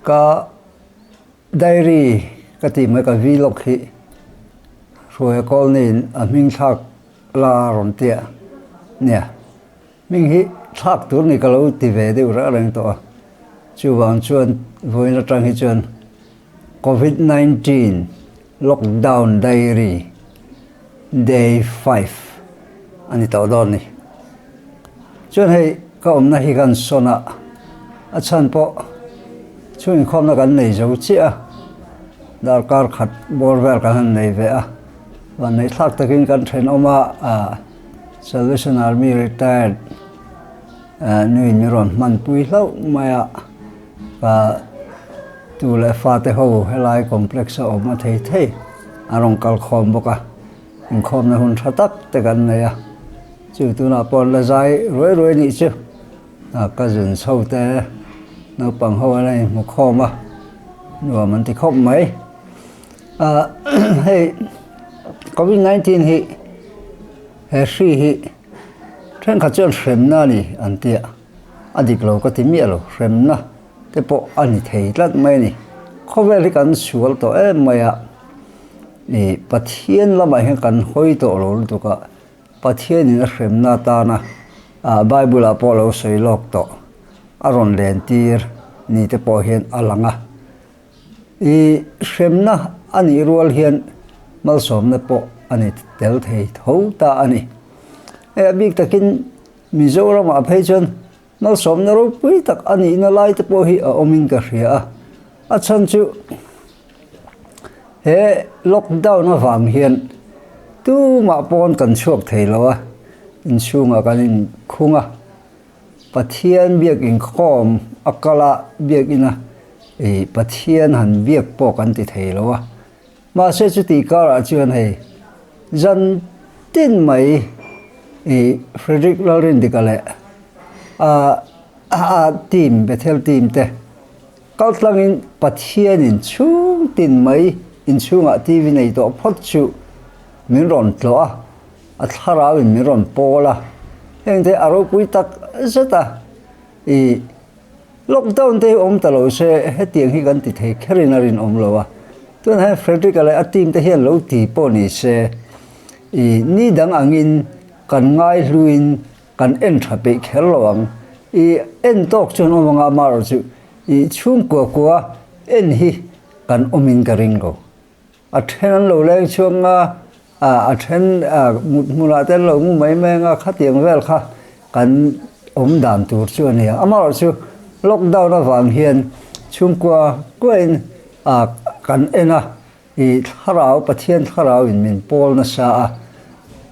Ka diary ka tih mai ka vlog hi Hruaia Colony-in a hming thlak la rawn tia nia. Hming hi thlak tur ni ka lo ti ve deuh reng reng tawh a, chuvang chuan vawiin atang hi chuan Covid 19 lockdown diary day 5 a ni tawh dawn ni. Chuan hei ka awmna hi kan sawn a, a chhan pawh chhung inkhawmna kan nei zo chiah a, darkar khat bawr vel kan han nei ve a, vanneih thlak takin kan thenawm a. Salvation Army retired nuin min rawn hmanpui hlauh mai a, ka tu leh fate ho helai complex a awm a thei thei an rawn kal khawm bawk a, inkhawmna hun tha tak te kan nei a, chu tunah pawh an la zai ruai ruai nih chu ka zun chho te naupang ho an la inhmu khawm a, nuam an ti khawp mai. Hei Covid 19 hi he hri hi thenkhat chuan hremna a ni an ti a, a dik lo ka ti miah lo, hremna te pawh a ni thei tlat mai a ni. Khawvel hi kan sual tawh em mai a, ih Pathian lamah hian kan hawi tawh lo lutuk a, Pathianin a hremna atana Bible ah pawh lo sawi lawk tawh a rawn len tir ni te pawh hian a lang a. I hremna a nih rual hian malsawmna pawh a ni tel thei tho ta a ni. Hei a bik takin Mizoramah phei chuan malsawmna ropui tak a nihna lai te pawh hi a awmin ka hria a. A chhan chu he lockdown avang hian tumah pawn kan chhuak thei lo a, inchhungah kan inkhung a. Pathian biak inkhawm a kal a, biakina ih Pathian han biak pawh kan ti thei lo a. Mahse chutih karah chuan hei zan tin mai ih Frederick Lalrindika leh a a team Bethel team te kal tlangin Pathianin chhung tin mai inchhungah TV nei tawh phawt chu min rawn tlawh a. A thlarau in min rawn pawl a, heng te a ropui tak zet a, ih lockdown te hi awm ta lo se hetiang hi kan ti thei kher in a rinawm lo a, tunah hian Frederick-a leh a team te hian lo ti pawh ni se, ih ni dang angin kan ngaihluin kan en tha peih kher lo ang, ih en tawk chuan awm anga amaherawhchu ih chhungkua kua en hi kan awmin ka ring lo. A then an lo leng chhuak nga, a then mut hmunah te an lo ngu mai mai anga khatiang vel kha kan awm dan tur chu a ni a. Amaherawhchu lockdown avang hian chhungkua kuain kan en a, ih thlarau Pathian thlarau in min pawl nasa a,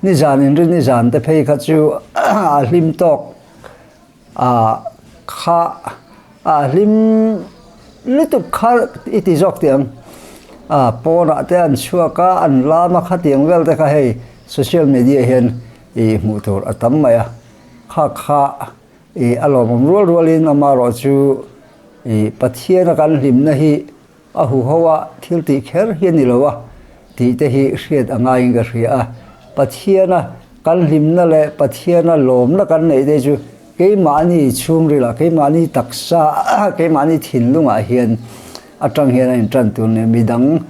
nizan inrin nizan te phei kha chu a hlim tawk. A kha a hlim lutuk kha i ti zawk tih ang. A pawnah te an chhuak a, an lam a khatiang vel te kha hei social media hian ih hmuh tur a tam mai a. Kha kha ih a lawmawm rual rualin amaherawh chu ih Pathiana kan hlimna hi A huho a thil tih kher hi a ni lo a tih te hi hriat a ngaiin ka hria a. Pathiana kan hlimna leh Pathiana lawmna kan neih te chu keimahni chhungrilah, keimahni taksa, keimahni thinlungah hian atang hian a intan tur nia. Midang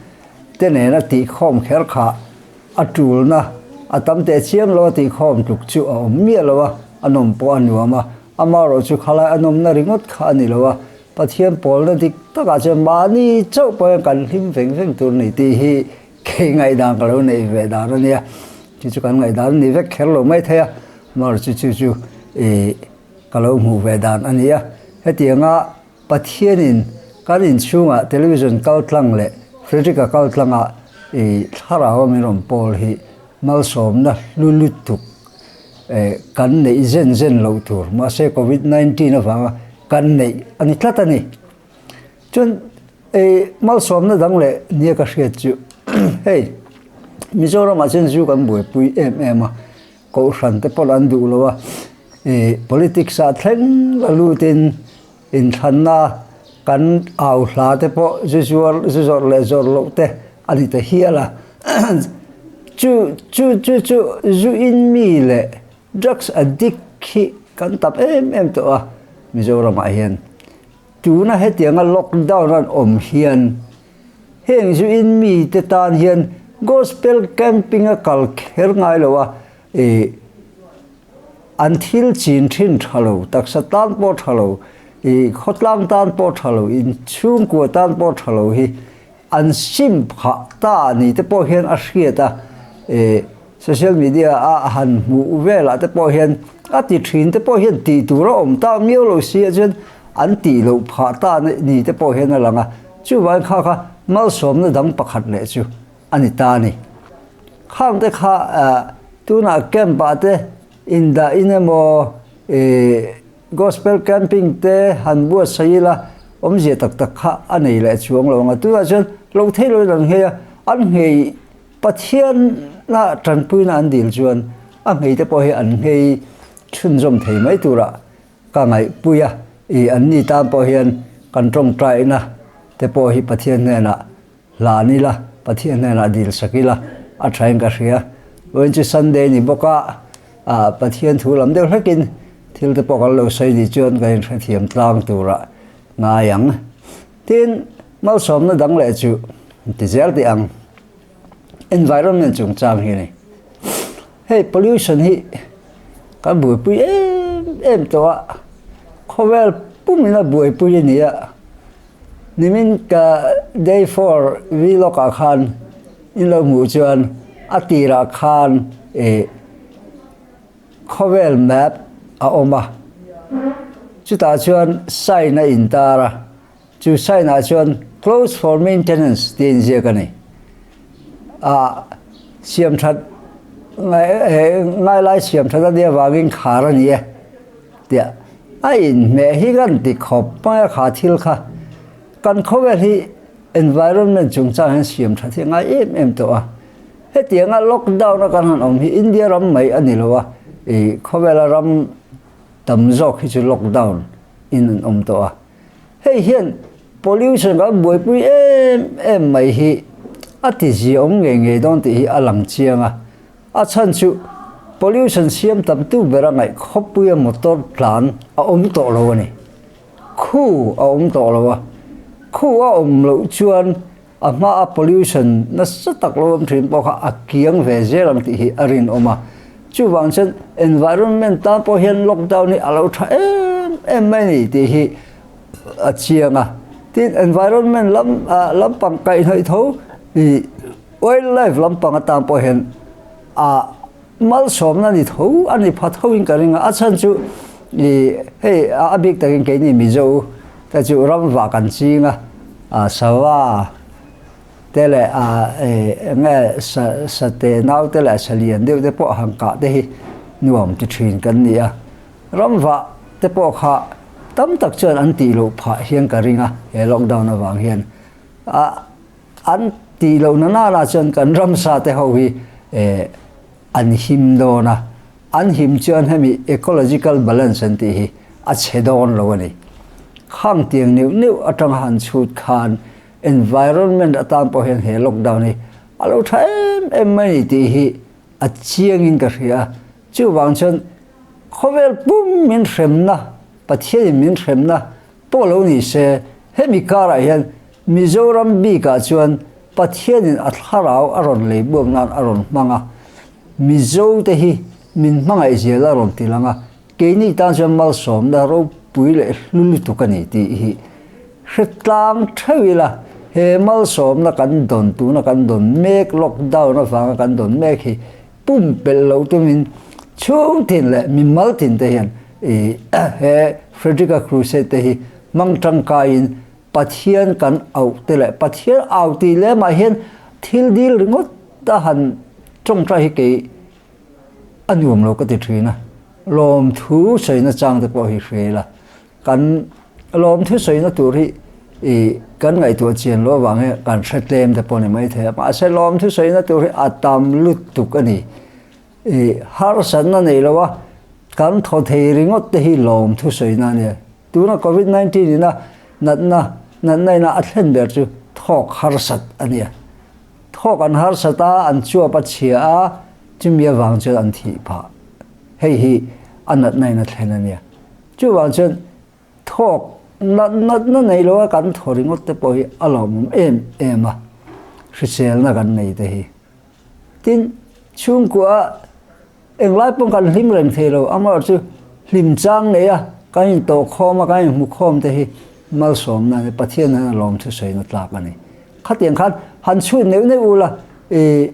te nena tihkhawm kher kha a tulna a tam teh chiam lo a tihkhawm tluk chu a awm miah lo a, a nawm pawh a nuam a. Amaherawhchu khalai a nawmna ringawt kha a ni lo a, Pathian pawlna dik takah chuan mahni chauh pawhin kan hlim veng veng tur ni tih hi kei ngaihdan ka lo neih ve dan a nia. Chu chu kan ngaihdan a ni vek kher lo mai thei a, amaherawhchu chu chu ih ka lo hmuh ve dan a ni a. Hetianga Pathianin kan inchhungah television kal tlang leh Frederick-a kal tlangah ih thlarau a min rawn pawl hi malsawmna hlu lutuk kan neih zen zen loh tur mahse covid 19 avanga kan neih a ni tlat a ni. Chuan malsawmna dang leh nia ka hriat chu hei Mizoramah chuan zu kan buaipui em em a, kohhran te pawh an duh lo a, politics ah thleng la lutin Inthlanna kan au hla te pawh zu zuar zu zawrh leh zawrh loh te a ni ta hial a. Chu chu chu chu zu in mi leh drugs addict hi kan tam em em tawh a Mizoramah hian. Tuna hetianga lockdown an awm hian heng zu in mite tan hian gospel camping a kal kher ngai lo a, ih an thil chin thin tha lo, taksa tan pawh tha lo, ih khawtlang tan pawh tha lo, inchhungkua tan pawh tha lo hi an sim phah ta ni te pawh hian a hriat a, ih social media a han hmuh velah te pawh hian a ti thin te pawh hian tih tur a awm tak miau lo si ah chuan an tih loh phah ta ni te pawh hian a lang a, chuvangin kha kha malsawmna dang pakhat leh chu a ni ta a ni. Khang te kha tunah camp ah te indah in emaw ih Gospel camping te han buatsaih ila awmzia tak tak kha a nei leh chuang lo ang a, tunah chuan lo thei loin an nghei a, an nghei Pathiana tanpuina an dil chuan a nghei te pawh hi an nghei chhunzawm thei mai turah ka ngaihpui a, ih anni tan pawh hian kan tawngtaina te pawh hi Pathian hnenah Hlan ila, Pathian hnenah dil sak ila a tha in ka hria. Vawiin chu Sunday ni bawk a, ah Pathian thu lam deuh hlekin thil te pawh kan lo sawi ni chuan kan inhrethiam tlang turah ngai ang. Tin, malsawmna dang leh chu ti zel tih ang. Environment chungchang hi a ni. Hei pollution hi kan buaipui em em tawh a, khawvel pumin a buaipui a ni a. Nimin ka day four vlog ah khan in lo hmuh chuan a tirah khan ih khawvel map a awm a, chutah chuan sign a intar a, chu sign ah chuan close for maintenance tih a inziak a ni. Ah siam that ngai lai siam that a nih avangin khar a ni e. Tiah a inhmeh hi kan ti khawp mai a kha thil kha kan khawvel hi environment chungchang hian siam tha thei ngai em em tawh a, hetianga lockdown a kan han awm hi India ram mai a ni lo a, ih khawvela ram tam zawk hi chu lockdown in an awm tawh a, hei hian pollution kan buaipui em em mai hi a ti ziaawm ngei ngei dawn tih hi a lang chiang a. A chhan chu pollution siam tam tu ber a ngaih khawpuia motor tlan a awm tawh lo a ni. Khu a awm tawh lo a, khu a awm loh chuan a hmaa pollution nasa tak lo awm thin pawh kha a kiang ve zel ang tih hi a rinawm a. Chuvang chuan environment tan pawh hian lockdown hi a lo tha em em mai a ni tih hi a chiang a. Tin, environment lam lampang kaihhnawih tho ih Wildlife lampang atan pawh hian a malsawmna ni tho a ni pha tho in ka ring a, a chhan chu ih hei a bik takin keini Mizo te chu ramva kan ching a, a sava te leh a eng nge sa sate nau te leh salian deuh te pawh han kah te hi nuam ti thin kan ni a, ramva te pawh kha tam tak chuan an tih loh phah hian ka ring a he lockdown avang hian a. An tih loh na nana chuan kan ramsa te ho hi an him dawn a, an him chuan hemi ecological balance an tih hi a chhe dawn lo a ni. Khang tiang neuh neuh atanga han chhut khan environment atan pawh hian he lockdown hi a lo tha em em mai a ni tih hi a chiangin ka hria a. Chuvang chuan khawvel pum min hremna, Pathianin min hremna pawh lo ni se, hemi karah hian Mizoram bikah chuan Pathianin a thlarau a rawn lei buak nan a rawn hmang a, Mizote hi min hmangaih zel a rawn ti lang a, keini tan chuan malsawmna ropui leh hlu lutuk a ni tih hi hre tlang theuh ila, he malsawmna kan dawn tuna kan dawn mek, lockdown avanga kan dawn mek hi pumpelh loh tumin chhungtin leh mimal tin te hian he Frederick-a Crusade te hi hmang tangkaiin Pathian kan auh te leh Pathian au tih lemah hian thil dil ringawt a han tawngtai hi kei a nuam lo ka ti thin a, lawmthu sawina chang te pawh hi hria ila, kan lawmthu sawina tur hi ih kan ngaihtuah chian loh avang hian kan hre tlem te pawh a ni maithei a, mahse lawmthu sawina tur hi a tam lutuk a ni. Ih harsatna nei lo a kan thaw thei ringawt te hi lawmthu sawina a nia. Tuna Covid 19 ina natna natna ina a thlen ber chu thawk harsat a nia. Thawk an harsat a, an chuap a chhia a, chumi avang chuan an thih phah. Hei hi a natna in a thlen a nia. Chuvang chuan thawk Natna nei loa kan thaw ringawt te pawh hi a lawmawm em em a, hriselna kan nei te hi. Tin, chhungkua englai pawh kan hlim reng thei lo, amaherawhchu hlim chang nei a kan intawhkhawm a, kan inhmukhawm te hi malsawmna a ni, Pathian hian a lawm thusawiin a tlak a ni. Khatiang khan han chhut neuh neuh ula i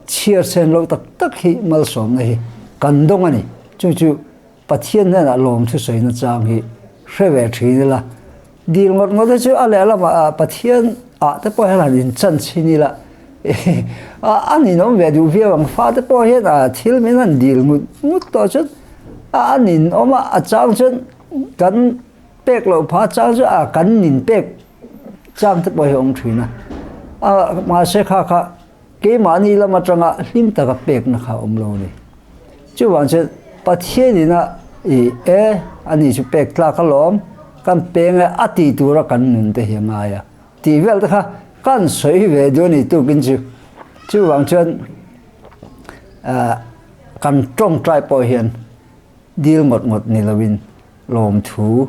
chhiar sen loh tak tak hi malsawmna hi kan dawng a ni. Chu chu Pathian hnenah lawmthu sawina chang hi hre ve thin ila, dil ngawt ngawt hi chu a lehlamah Pathian ah te pawh hian han inchan chhin ila a ninawm ve duh viau ang. Fate pawh hian thil min han dil ngut ngut tawh chuan a ninawm a, a chang chuan kan pek loh phah chang chu a kan nin pek chang te pawh hi a awm thin a. Mahse kha kha Keimahni lam atanga hlim taka pekna kha a awm lo a ni. Chuvang chuan Pathianin a i e, ani chu pek tlak alawm, kan peng e a tih tura kan nun te hi a ngai a tih vel te kha kan sawi ve duh a ni tukin chu. Chuvang chuan kan tawngtai pawh hian dil ngawt ngawt ni loin Lawmthu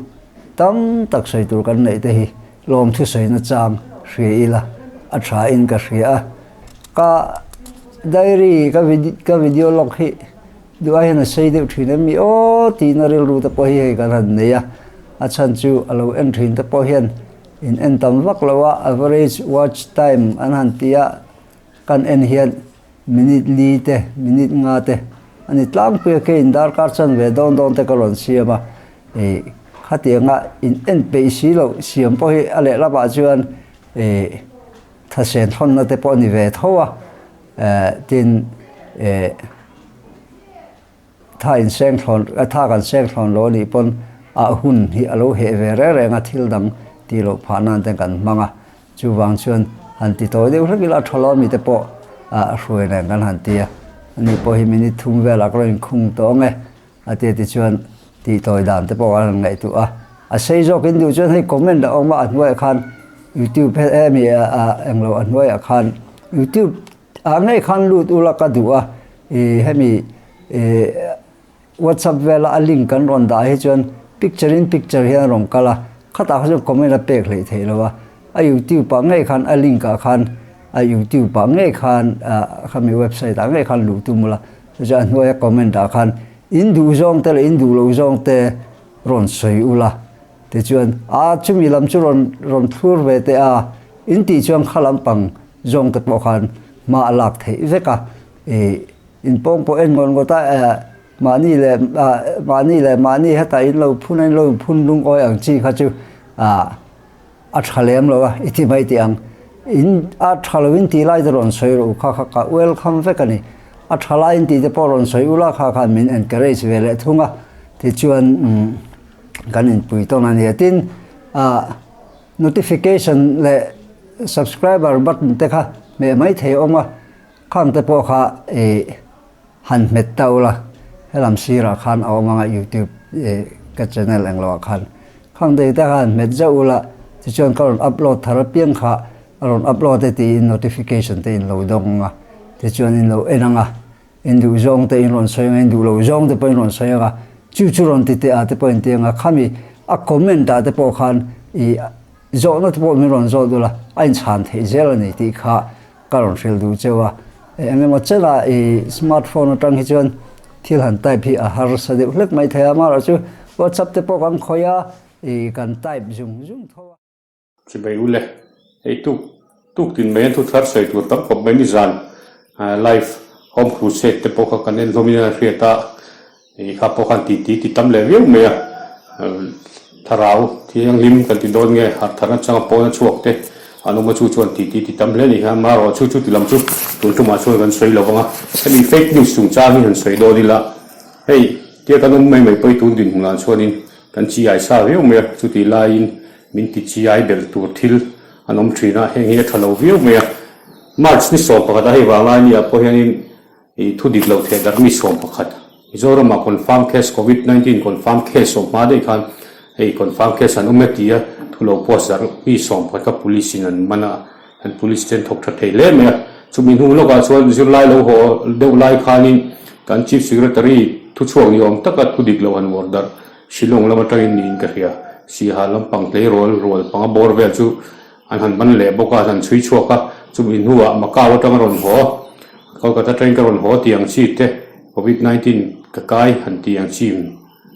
tam tak sawi tur kan neih te hi lawmthu sawina chang hria ila a tha in ka hria a. Ka diary ka ka video log hi duh ai hian a sei deuh thin em mi aw tihna rilru te pawh hi hei kan han nei a. A chhan chu a lo en thin te pawh hian in en tam vak lo a, average watch time an han ti a. Kan en hian minute li te, minute nga te a ni tlangpui a, keiin darkar chan ve dawn dawn te ka rawn siam a, ih khatianga in en peih si loh siam pawh hi a lehlamah chuan ih thasen thawnna te pawh a ni ve tho a, eh tin eh. Tha in seng thlawn, tha kan seng thlawn lo anih pawn a hun hi a lo heh ve reng reng a, thil dang tih loh phah nan te kan hmang a, chuvang chuan han ti tawi deuh hlek ila a tha lo ami te pawh a hruai reng kan han ti a, ani pawh hi minute thum velah ka rawn inkhung tawh ang e a ti a tichuan tih tawi dan te pawh kan han ngaihtuah a, a sei zawk in duh chuan hei comment a awm a, a hnuaiah khan youtube hemi englo a hnuaiah khan youtube Ah ngei khan lut ula ka duh a, ih hemi ih whatsapp vela a link kan rawn dah hi chuan picture in picture hian a rawn kal a, khatah kha chuan comment a pek hleih theih lo a, a youtube ah ngei khan a link ah khan a youtube ah ngei khan ah khami website ah ngei khan luh tum ula chuan a hnuaia comment ah khan in duh zawng te leh in duh loh zawng te rawn sawi ula tichuan a chumi lam chu rawn rawn thlur ve teh a in tih chuan kha lampang Zawng te pawh khan hma a lak theih vek a, ih inpawng pawh en ngawt ngawt a, eh mahni leh ah mahni leh mahni hetah in lo phun a in lo inphun lungawi ang chi kha chu ah a tha lem lo a i ti mai tih ang. In a tha lo in tih lai te rawn sawi rawh u kha kha ka welcome vek a ni. A tha lai in tih te pawh rawn sawi ula kha khan min encourage ve leh thung a, tichuan umm kan inpui tawn a nia. Tin ah Notification leh subscriber button te kha hmeh mai thei awm a, khang te pawh kha ih han hmet ta ula, helam sirah khan a awm anga youtube ih ka channel englo ah khan khang te te kha han hmet zauh ula, tichuan ka rawn upload thar apiang kha a rawn upload e tiin notification te in lo dawng anga, tichuan in lo en anga, in duh zawng te in rawn sawi anga, in duh lo zawng te pawh in rawn sawi anga, chu chu rawn ti teh ah te pawh in ti anga, khami a comment ah te pawh khan ih zawhna te pawh min rawn zawh dul a, a inchhan theih zel a ni tih kha ka rawn hrilh duh cheu a, eng emaw chenah ih smart phone atang hi chuan thil han type hi a harsa deuh hlek mai thei a, amaherawhchu whatsapp te pawh kan khawih a, ih kan type zung zung tho a. Chibai ule, hei tuk tuk tin mai an thu thar sawi tur tam khawp mai nizan live home crusade te pawh kha kan en hlawm in a hriat a, hei kha pawh khan ti ti ti tam leh viau mai a, thlarau thianghlim kan ti dawn nge harh thar nachang pawn a chhuak te an awm a chu chuan ti ti ti tam hle a ni kha amaherawh chu chu ti lam chu tun tumah chuan kan sawi lo vang a, hemi fake news chungchang hi han sawi dawn ila hei tia kan awm mai mai pawh hi tun dinhmun ah chuanin kan chi ai sa viau mai a, chutih laiin Min ti chiai belh tur thil an awm thin a, heng hi a tha lo viau mai a. March ni 11 a hei vang lai ni ah pawh hianin ih thu dik loh theh darh mi 11 Mizoram ah confirm case covid 19 confirm case awm hma daih khan hei confirm case an awm e tia thu lo post darh mi 11 kha police in an man a, an police te an thawk tha thei hle mai a. Chumi hnu lawkah chuan zirlai lo haw deuh lai khanin kan chief secretary thuchhuak ni awm taka thu dik loh an uar darh Shillong lam atangin niin ka hria. Siaha lampang tleirawl rual panga bawr vel chu an han man leh bawk a, an han chhui chhuak a, chumi hnuah Macau atanga rawn haw, Kolkata train ka rawn haw tih ang chi te, Covid 19 ka kai han tih ang chi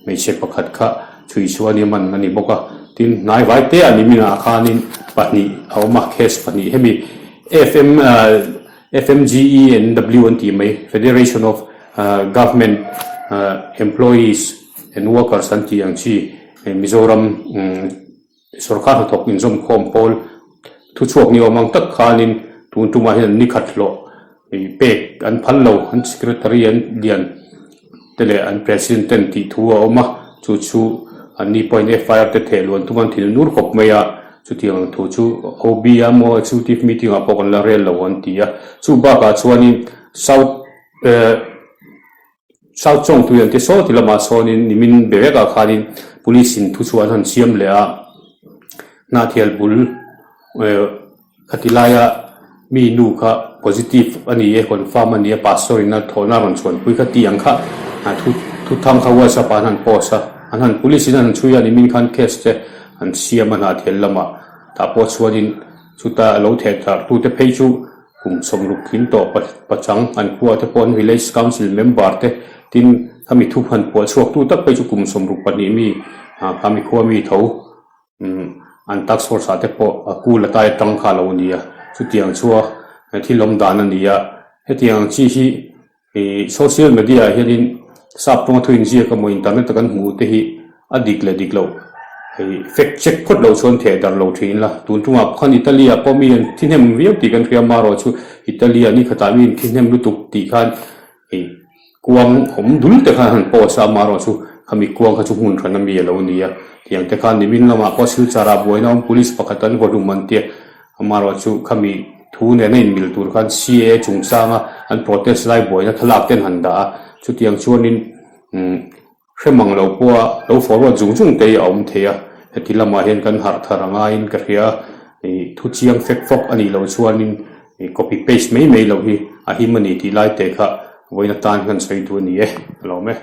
hmeichhe pakhat kha chhui chhuah a ni man a ni bawk a. Tin, hnai vai te ah niminah khanin pahnih a awm a, case pahnih hemi FM FMGENW an tih mai, Federation of Government Employees and Workers an tih ang chi Mizoram sorkar hnathawk inzawmkhawm pawl thuchhuak ni awm ang tak khanin tun tumah hian an ni khat hlawh pek an phal lo, an secretary an lian te leh an president ten tih thu a awm a, chu chu an ni pawhin FIR te theh luan tum an thil nur khawp mai a, chutiang ang thu chu OB a maw executive meeting ah pawh kan la rel lo an ti a, chu bakah chuanin South eh South Chawngtui an ti saw ti lamah sawnin nimin be vekah khanin police in thuchhuah an han siam leh a, Hnahthial bul eh. Khati laia mi nu kha positive a ni e, confirm a ni e, pastor in a thawhna a rawn chhuanpui kha tih ang kha thu thuthang kha whatsapp ah an han post a, an han police in an han chhui a nimin khan case te an siam a hnahthial lamah tah pawh chuanin chuta lo theh darh tute phei chu kum sawmruk tling tawh pachang an khua te pawh an village council member te tin khami thu han puah chhuak tu tak phei chu kum 62 mi khami khua mi tho. An task force ah te pawh a kul a tai atang kha a lo ni a, chutiang chu a thil awm dan a ni a. Hetiang chi hi ih social media ah hianin sap tawnga thu inziak emaw internet a kan hmuh te hi a dik leh dik loh ih fact check phawt loh chuan theh darh lo thin ila. Tun tumah khan Italy ah pawh mi an thi hnem viau tih kan hria amaherawh chu Italy ah ni khatah mi an thi hnem lutuk tih khan Hei kuang awm dul te khan han post a, amaherawh chu khami kuang kha chu hmun hran ami a lo ni a, tiang te khan nimin lamah pawh Silchar ah buaina awm police pakhat an vaw hlum an tia, amaherawh chu khami thu nena inmil tur khan CAA chungchanga an protest lai buaina thlalak ten han dah a, chutiang chuanin umm Hre mang lo pawha lo forward zung zung te hi a awm thei a, heti lamah hian kan harh thar a ngaiin ka hria a, ih thu chiang fek fawk a nih loh chuanin ih copy paste mai mai loh hi a him a ni tih lai te kha vawiin atan khan sawi duh a ni e, a lawm e.